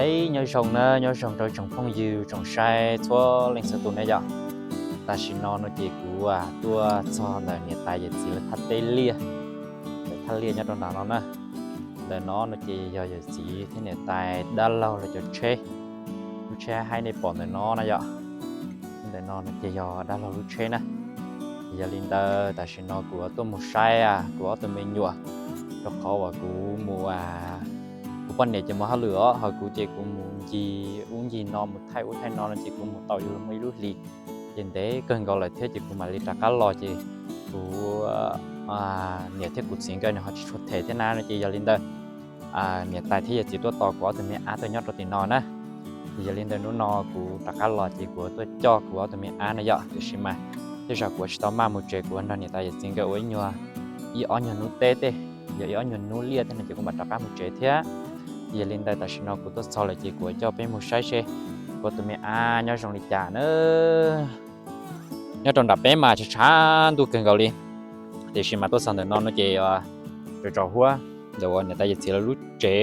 Eb, nyob zoo na, nyob zoo rau tsoom phooj ywg tsoom saib txhua leej txhua tus na yom. Tam sim no no ces kuv tuaj txog ntawm niam tais yawm txiv lawv thaj teb liaj, lawv thaj liaj nyob rau nram no na. Ntawm no no ces yog yawm txiv thiab niam tais dab laug lawv cov tsheb, lub tsheb haib nej pom ntawm no na yom. Ntawm no no ces yog dab laug lub tsheb na. Yog li ntawd tam sim no kuv tuaj mus saib kuv ob tug me nyuam, rau qhov uas kuv mus, kuv poj niam ces mus hauj lwm os, ho kuv ces kuv mus ncig ub ncig no, mus thaij ub thaij no no ces kuv mus tau yuav luag muaj ib lub hlis, ces ntev kawg nkaus lawm thiab ces kuv mam li rov qab los ces kuv niam thiab kuv txiv nkawd nws ho tsis tshua them thiab na no ces yog li ntawd niam tais thiab yawm txiv tuaj tos kuv ob tug me ab tuaj nyob rau tim no na. Ces yog li ntawd hnub no kuv rov qab los ces kuv tuaj coj kuv ob tug me ab no yom, tiam sis mas tej zaum kuv tsis tau maj mus tsev, kuv nrog niam tais yawm txiv nkawd ua ib nyuag, ib ob nyuag hnub teb tej, yog ib ob nyuag hnub liaj tej no ces kuv mam rov qab mus tsev thiab. Ces yog li ntawd tam sim no kuv tuaj txog lawm ces kuv coj peb mus saib seb kuv ob tug me ab nyob zoo li cas na. Nyob rau nram peb mas tshav tshav ntuj kawg nkaus li, tiam sis mas tuaj txog ntawm no no ces tsaus tsaus huab. Ntawm uas niam tais yawm txiv lawv lub tsev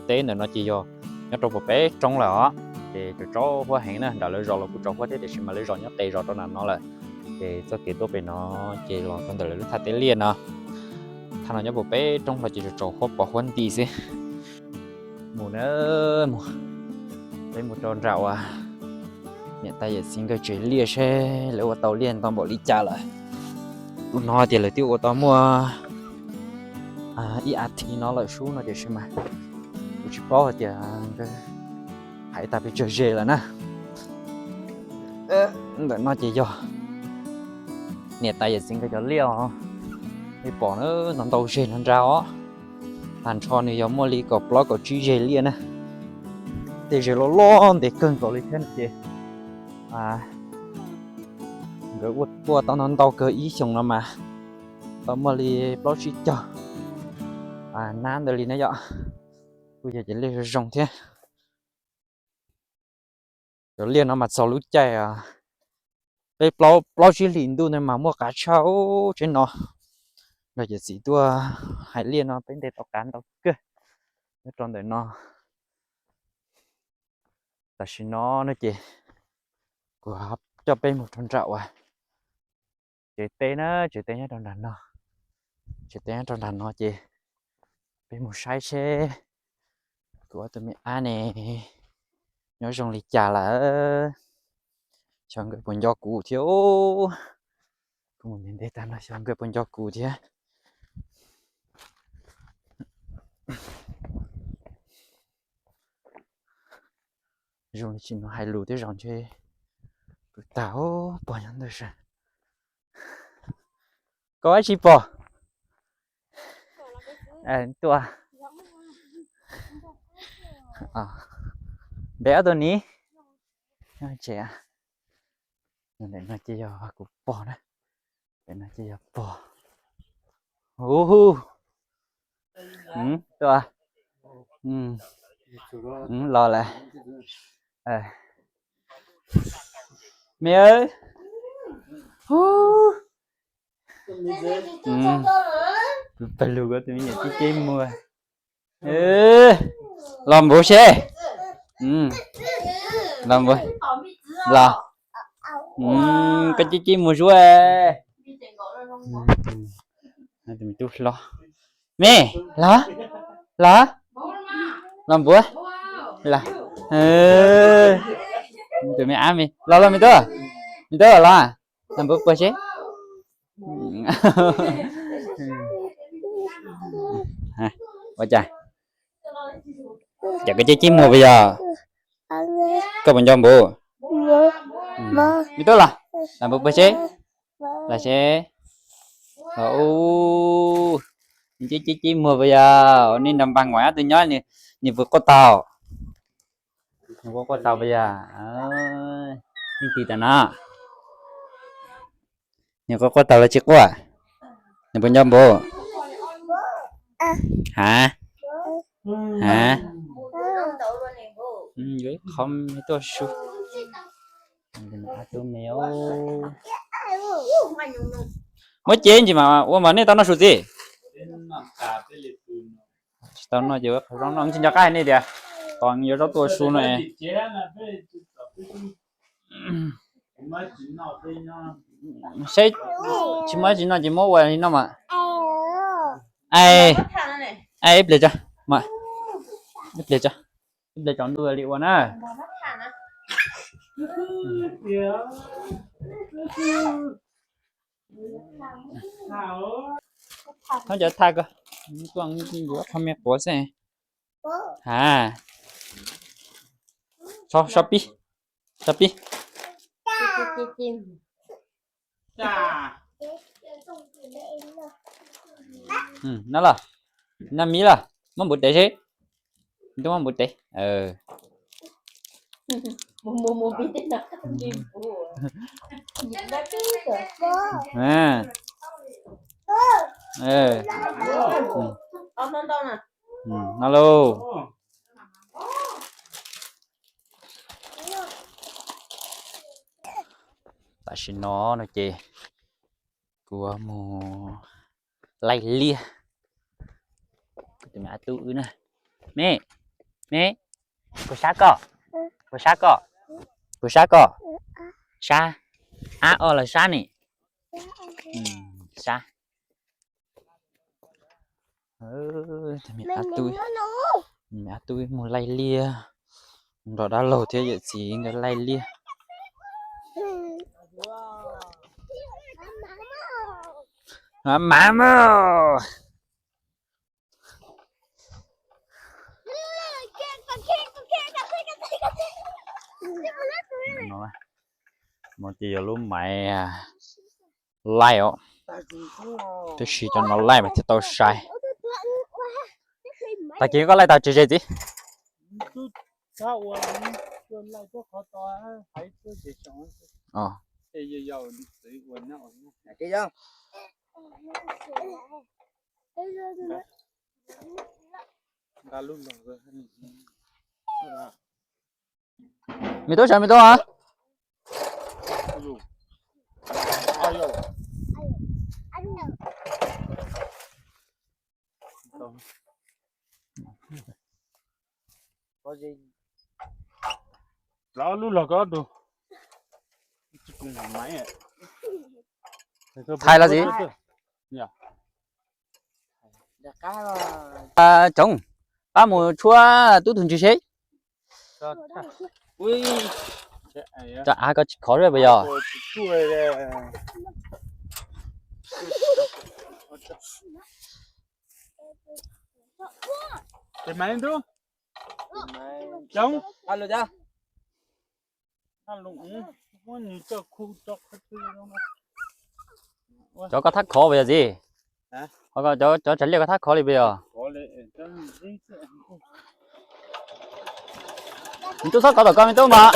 teb ntawm no ces yog nyob rau puag pem roob lawm os, ces tsaus tsaus huab heev na. Nram lawv zos los kuj tsaus huab thiab tiam sis mas lawv zos nyob qis zos rau nram no lawm. Ces txoj kev tuaj pem no ces los rau ntawm lawv lub thaj teb liaj no. Thaj no nyob puag pem roob hlo ces tsaus tsaus huab pos huab nti xwb. Mus na, mus, peb mus rau nram uas niam tais yawm txiv nkawd tsev liaj seb lawv ua tau liaj ntau npaum li cas lawm. Kuv hnov tias lawv twb ua tau muaj ib as thiv no lawm sub no tiam sis mas kuv tsis paub hais tias nkawd hais tag pes tsawg ze lawm na. Ntawm no ces yog niam tais yawm txiv nkawd cov liaj os. Nej pom na, ntau ntau ze nrag nrag os. Tag nrho nws yog muaj li kaum plaub kaum tsib ze liaj na. Tej ze loj loj ntev kawg nkaus li thiab no ces nkawd ua tau ntau ntau kawg ib xyoos no mas tau muaj li plaub tsib caug nab ntawd li na yom. Kuj yog cov liaj zoo zoo thiab. Cov liaj no mas txog lub caij peb plaub plaub tsib hlis ntuj ntawd mas muaj qav tshaj tsheb no. Nrog yawm txiv tuaj hais liaj no peb ntes tau qav ntau kawg nyob rau ntawm no. Tam sim no no ces kuv coj peb mus rau nram uas tsev teb na, tsev teb nyob rau nram no. Tsev teb nyob rau nram no ces peb mus saib seb kuv ob tug me ab ne nyob zoo li cas lawm. Xyov nkawd puas nco kuv thiab. Kuv mus ntev ntev tag no xyov nkawd puas nco kuv thiab. Zoo li tsis mus hais lus tej zaum ntshe kuv tag pog nyob ntawd sas. Koj ib tsis pom. Tua. Npe ob tug ni. Tsev. Ntawm no ces yog kuv pog na. Ntawm no ces yog pog. Hu hu. Tua. Los lawm. Me. Pawg lug ko tus me nyuam cib cib muag. Los npuv seb. Los npuv. Los. Koj cib cib muag zuab. Tus me tub hlob. Me, los, los, los npuv. Los. Tus me ab me, los los me tub. Me tub los, los npuv puag seb. Ua cas? Cas koj cib cib muag puas yog? Koj puas nco npuv? Me tub los, los npuv puag seb. Los seb. Ua, nws cib cib cib muag puas yog? Ua nej nrog npag nkaus ab tug nyob, nws puas quaj tau? Nws quaj quaj tau puas yog? Leej twg tam no? Nws quaj quaj tau los tsis quaj? Nws puas nco npuv? Ha? Ha? Yuav ib qho me tuaj su. Muab cev ntsis mas ua mas nej tau noj su txiv. Tsis tau noj ces ua qhov zoo no tsis nco qab hais nej tias. Tos yuav zaub tuaj su no. Saib tsis muaj tsis noj ces muab ua li no mas. Ai, ai ib pliag tso, ib pliag tso, ib pliag tsaus ntuj li ua na. Thov cov thaj ko, tuaj yuav qho me quav xwb. Ha, so pib, so pib. No los, no miv los, muab npuv tes seb. Twb muab npuv tes. No lauj. Tam sim no no ces kuv mus laij liaj. Kuv tus me ab tub wb na. Me, me, puas sab koj? Puas sab koj? Puas sab koj? Sab. Ab o los sab ne? Sab. Me ab tub, me ab tub mus laij liaj, nrog dab laug thiab yawm txiv nkawd laij liaj. Mav mas. No ces yog lub maiv laij os. Tab sis cov no laij mas thiaj tau sai. Tag kis koj laij tau tsis ze txiv? Me tub, sawv me tub a. Los lub los ko tus. Thaij los txiv. Tsoov, pab mus tshuab tub tug ntsis seb. Cov av ko tsis khov puas yog? Cov koj thab khov puas yog txiv? Cov tsav liaj koj thab khov li puas yog? Me tub txhob kov tom ko me tub mas.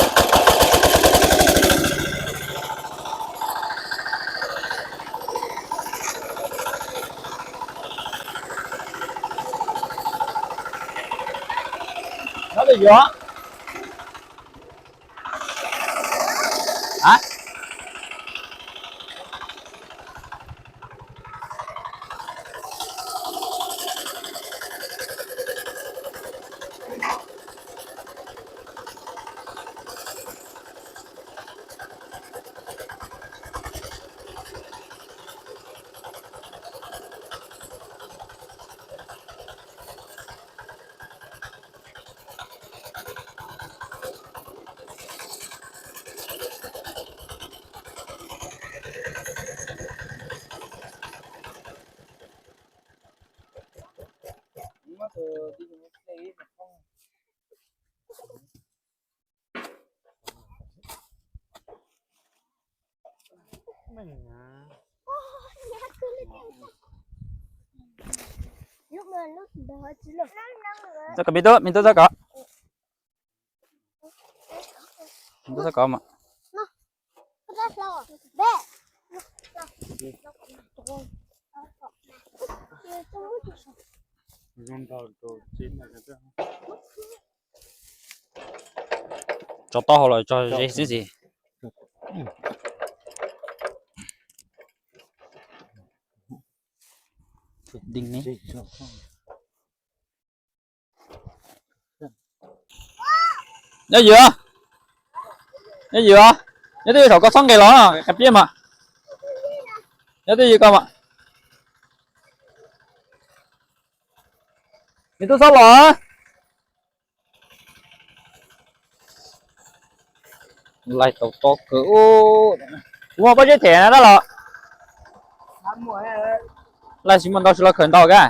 Txhob kov me tub, me tub txhob kov. Me tub txhob kov mas. Tso taub hau los tso ze xwb txiv. Dees ne. Nyob ywm, nyob ywm, nyob twj ywm thaum koj txhob nqes los qe pliab mas. Nyob twj ywm koj mas. Nws twb txhob los. Laij tau tob kawg. Kuv muaj pob zeb them na dab los. Laij tsis muaj ntau tsis los khaws ntau kag.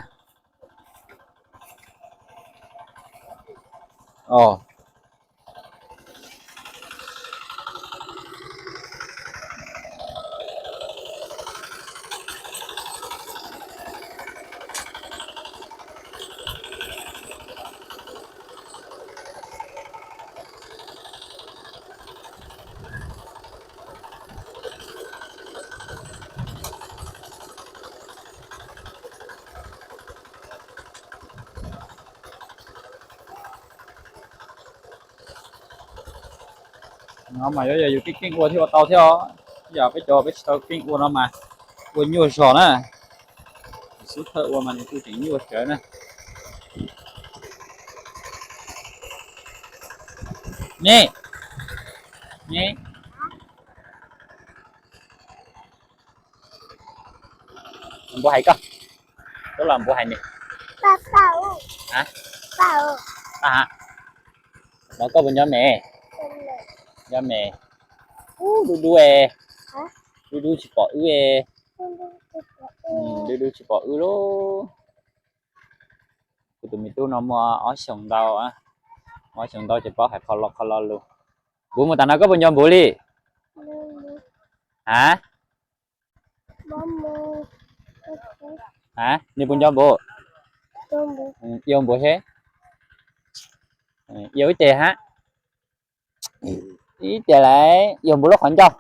No mas yuav yog yus keej keej ua thiaj ua tau thiab os. Yog peb cov peb tsis tau keej ua no mas ua nyuaj zog na. Xub thawj ua mas nws kuj tseem nyuaj tsawv na. Ne, ne, npua hais koj, koj los npua hais nws. Los koj puas nco me? Nco me. Ub, dub dub, dub dub tsis pom wb. Dub dub tsis pom wb lauj. Kuv tus me tub no muaj ob xyoos ntau, muaj ob xyoos ntau ces paub hais qhov lo qhov lo lus. Npus mus tas no koj puas nco npus li? A, a, nws puas nco npus? Yau npus seb. Yau ib tes hab. Ib tes lawm, yau npus lub qhov ncauj.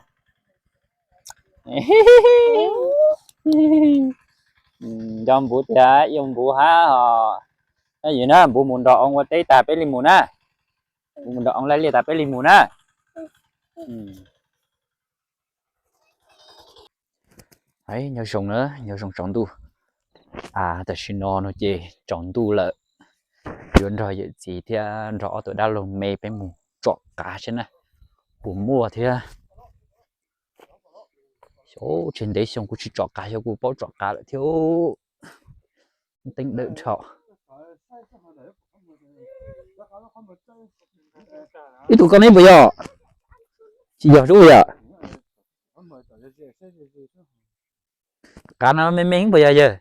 Nco npus tiag, yau npus hab os. Yog na, npus mus nrog oo ua teb tas peb li mus na. Npus mus nrog oo laij liaj tas peb li mus na. Nyob zoo na, nyob zoo tsaus ntuj. Tam sim no no ces tsaus ntuj lawm. Yuav nrog yawm txiv thiab nrog ob tug dab laug me peb mus tsom qav seb na, puas muaj thiab. Xyov, tseg ntev xyoo kuv tsis tsom qav, xyov kuv paub tsom qav lawm thiab. Teeb dawb dhau. Ib tug koj ne puas yog? Tsis yog, yog. Qav no me me puas yog yawg?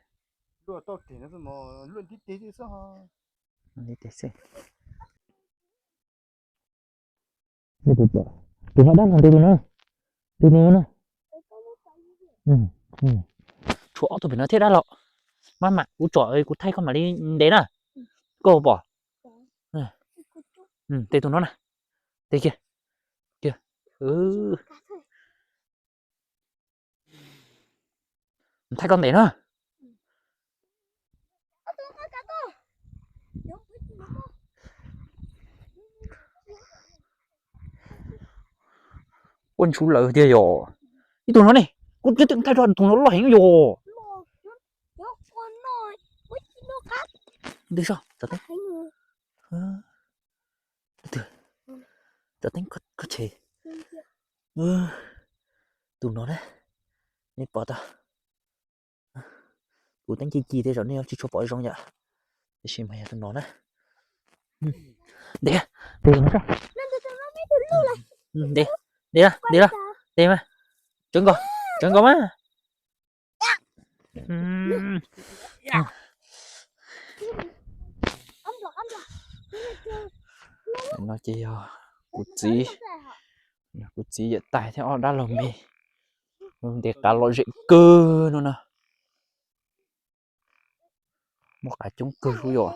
Tus no dab los, tus no, tus no na. Tshuav ob tug pem no thiab dab los. Maj mam kuv tsom kuv thaij koj mam li ntes na. Koj pom. Tes tus no na. Tes kiag. Kiag. Thaij koj ntes na. Ua ntsuv lawm tiag yog. Ib tug no ne, kuv twb thaij rau tus no loj heev yog. Ntws so, tsom teeb. Tsom teeb koj che. Tus no na, nej pom tau. Kuv teeb ci ci tej zaum nej tsis tshua pom zoo yom. Tiam sis mas yog tus no na. Ntes, ntes no sab. Ntes, ntes, ntes mas. Tsawv nkaus, tsawv nkaus mas. No ces yog kuv txiv, kuv txiv yawm tais thiab ob dab laug me ntes qav lom zem kawg no na. Muaj qav coob kawg kuj yom.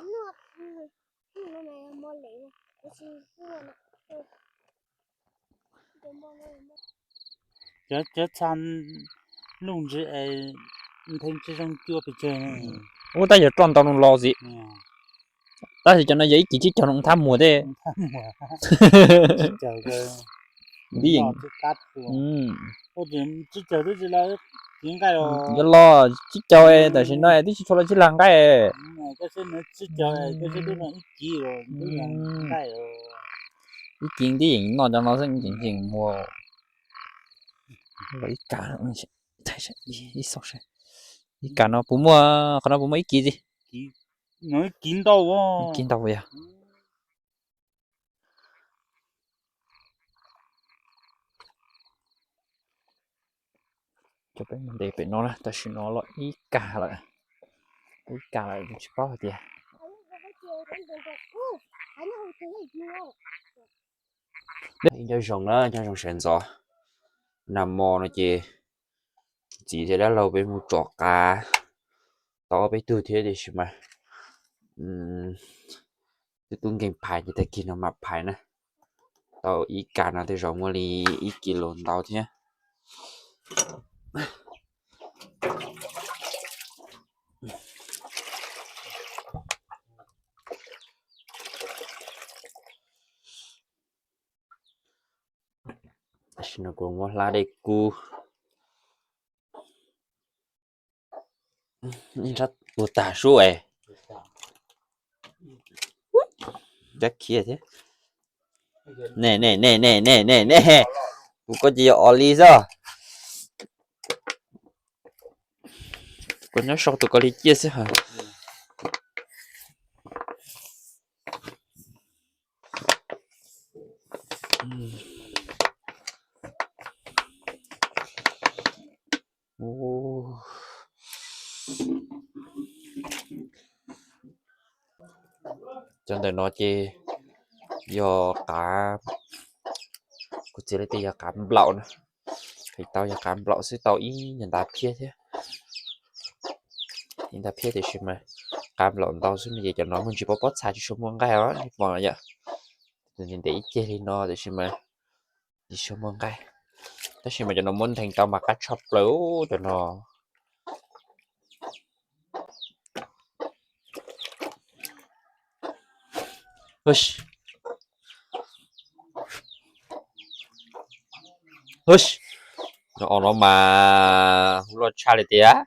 Cov txha nuj ntsis es nthe tsis zoo cua pes tsawg. Ub, tab yog roj ntau no los xij. Tab sis cov no yog ib cim tsib caug no thab muag thiab. Ntib yeem. Yuav los tsib caug tam sim no twb tsis tshua los tsib lag nqaij. Koj seb nws tsib caug, koj seb twb no ib kiv los twb nqaij. Ib kis tib yeem noj cov no xwb, yeem yeem muag. Los ib kas, ib kas no puas muaj, qhov no puas muaj ib kis txiv? Ib kis ntau, ib kis ntau yog. Cov peb mus ntes pem no na, tam sim no los ib kas lawm, ib kas lawm tsis paub hais tias. Nyob zoo na, nyob zoo sawv ntxov. Nag hmo no ces txiv thiab dab laug peb mus tsom qav tau ob peb tug thiab, tiam sis mas twb tub nkeeg phais ces tag kis no mam phais na. Tau ib kas no tej zaum muaj li ib kis lus ntau thiab. Tam sim no kuv muab hlab dej kub. Ib nrab ua tag sub es. Cab khiav thiab. Ne ne ne ne ne ne ne. Tus ko ces yog os li xwb. Tus ko nyob sau tus ko li ciaj xwb hos. Cov ntawm no ces yog qav, kuv txiv lawv tias yog qav nplaum na. Qhia tau yog qav nplaum xwb, tau ib nyuag ntav phiab thiab. Ib ntav phiab tiam sis mas qav nplaum ntau xwb no ces cov no muaj ntsis pob pob txha tsis tshua muaj nqaij os nej pom yom. Tus ntev ib ceg li no tiam sis mas tsis tshua muaj nqaij. Tab sis mas cov no muab ntheev tau mas qab tshaj plaws cov no. Cov os no mas hu loj tshaj li tiag.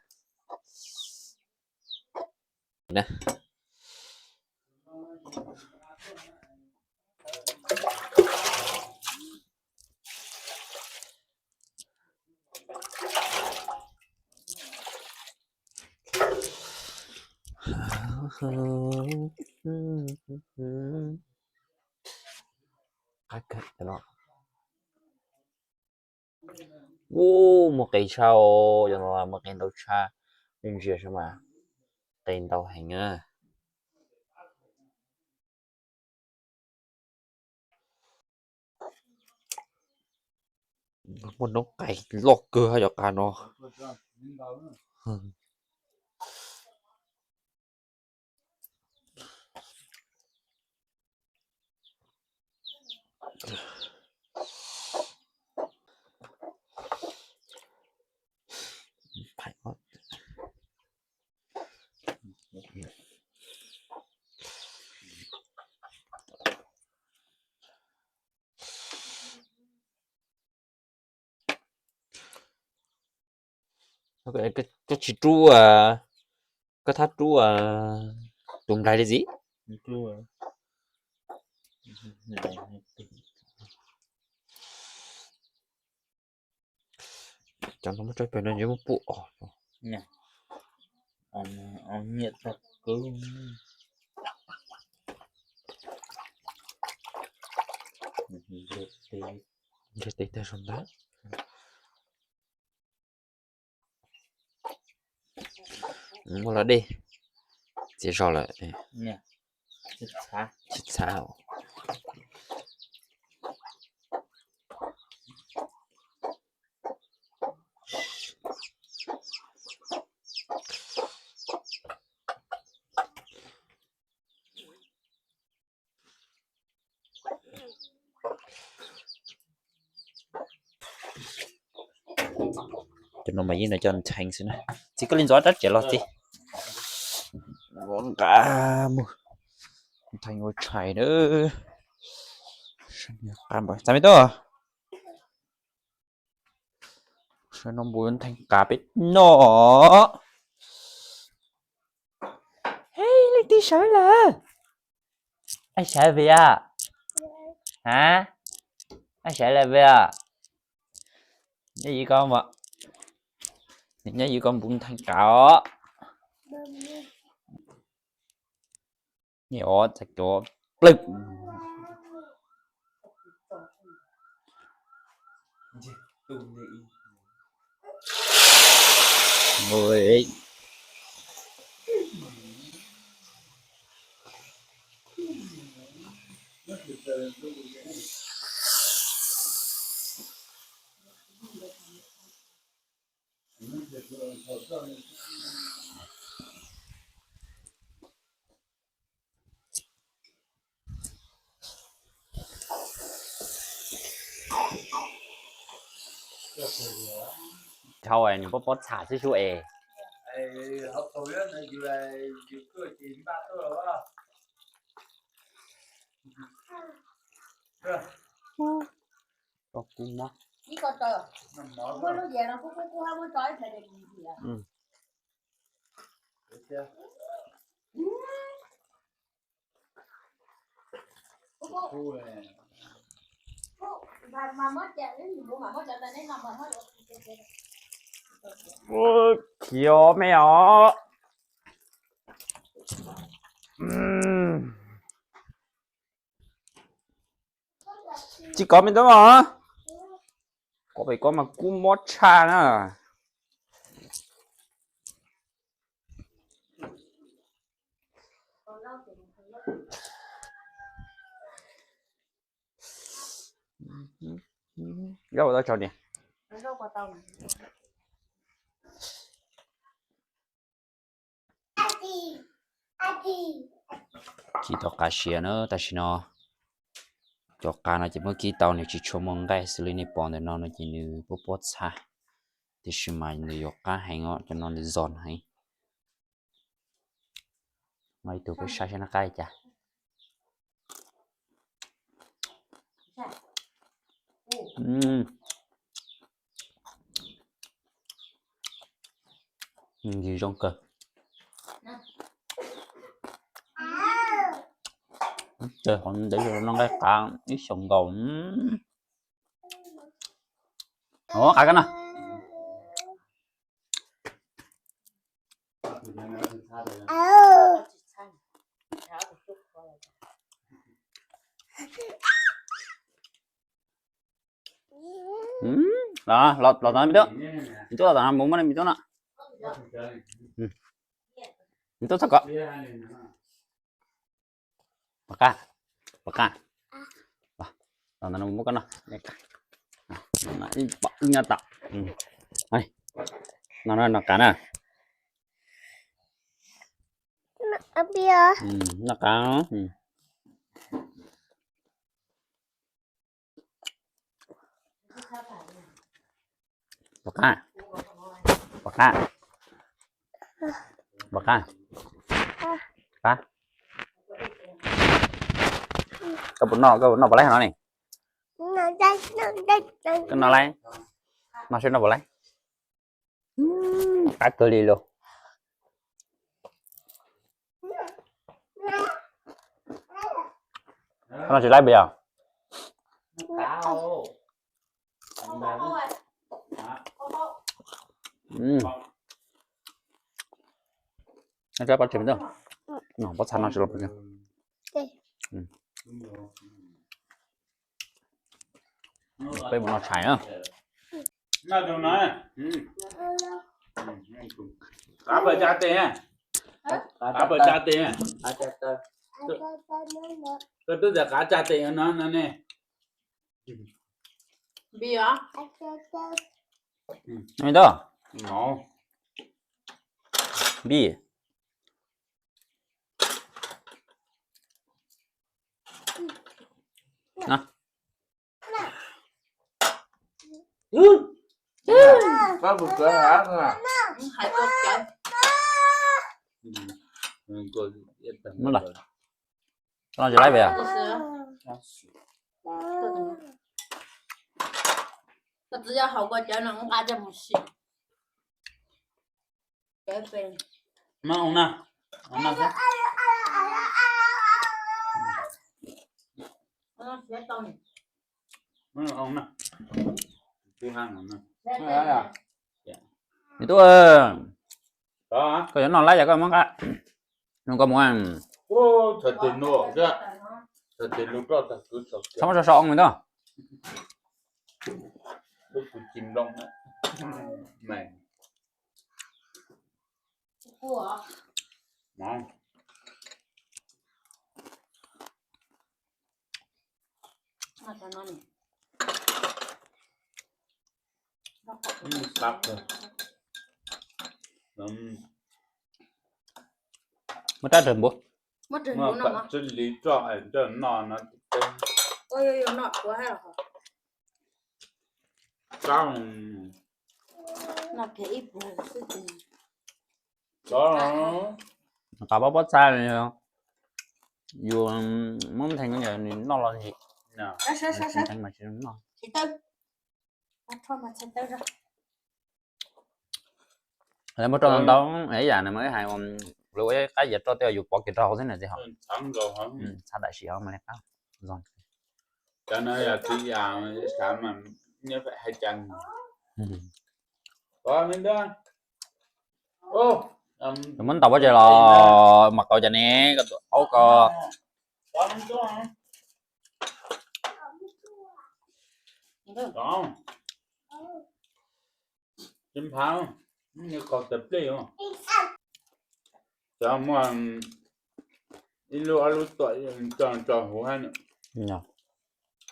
Ub, muaj qe tshaj os, cov no muaj qe ntau tshaj. Nej ntsia saib mas, qe ntau heev na. Muaj noob qes loj kawg cov qav no. Koj tsis rub, koj thab rub tus nplaig li txiv. Cov no muab tso pem no yuav muab pub os. Ntshe tes tag zog ntag. Muaj los dej, txias zog lawm. Tsis txhav. Cov no mas yeej no coj ntheev xwb na. Txiv, koj li ntxov rab riam los txiv. Nqa mus ntheev ua tshais na. Txav me tub. Sawv no npus ntheev qav peb noj. Hej, leej twg sawv lawm? Ai, sawv vim a? Hab, ab sawv lawm peb os. Nyob ywv koj, nyob ywv koj npuv nthaij kav os. Ni os, txav cuav plawg. Dhau nws pob pob txha xwb sub es. Koj kub mob. Khiav me os. Tsis kov me tub os. Kov pem kov mas kub mob tshaj na. Zaub ua tau tsaug ni. Kib tau qab siav na, tam sim no cov qab no ces muab kib tau nws tsis tshua muaj nqaij xws li nej pom ntawm no no ces nws pob pob txha, tiam sis mas nws yuav qab heev os, cov no nws zog heev. Muaj ib tug peb saib saib noj qab li cas. Ntxim zoo kawg. Ces qhov ntev noj nqaij qab ib xyoos nkaus. Qab kab no. Los tod me tub, me tub los tod no, mus muab me tub no. Me tub txhob kom. Pov qab, pov qab. Los ntawm no muab koj noj. Ib pom wb nyob tom. No, no qab na. Noj qab. Pov qab, pov qab, pov qab. Koj puas noj, koj puas noj puas laib no ne? Koj noj laib, noj seb noj puas laib. Qab kawg li los. Koj noj tsis laib puas yog? Pob txha no tsis los. Peb mus noj tshais na. Qab pawg tsa tes, qab pawg tsa tes. Koj twb tias qab tsa tes no no ne. Npij. Koj tsis laib pem? Koj txiv yog haus koj cawv no nqa coj mus sim. Cawv pem. Mas ua na. Ua na xwb. Nws tuaj, koj yuav noj lawm yog koj muab nqa, nws koj mus. Txhob muab so so oo li ntawd. Muab rab rau npua. Nqa pob pob txha, yus muab ntheev nws noj los ntsim. Lawv muab rau ntau ntau ib yam na mas wb hais, lawv ua ib qab yias rau tej yus pov kiag rau hauv xwb na txiv hov. Txha tam sim hov mas li qab zoo. Muab ntaus pob tsaig los mas kau cas ne, koj tus aub ko. Cov muaj ib lub ob lub tuam tso huv hab.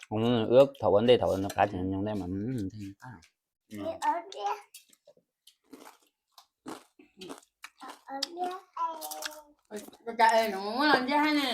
Wb thaum ua ntej thaum qab tseem nyoos ntej mas. Muab los ntxiab hab ne.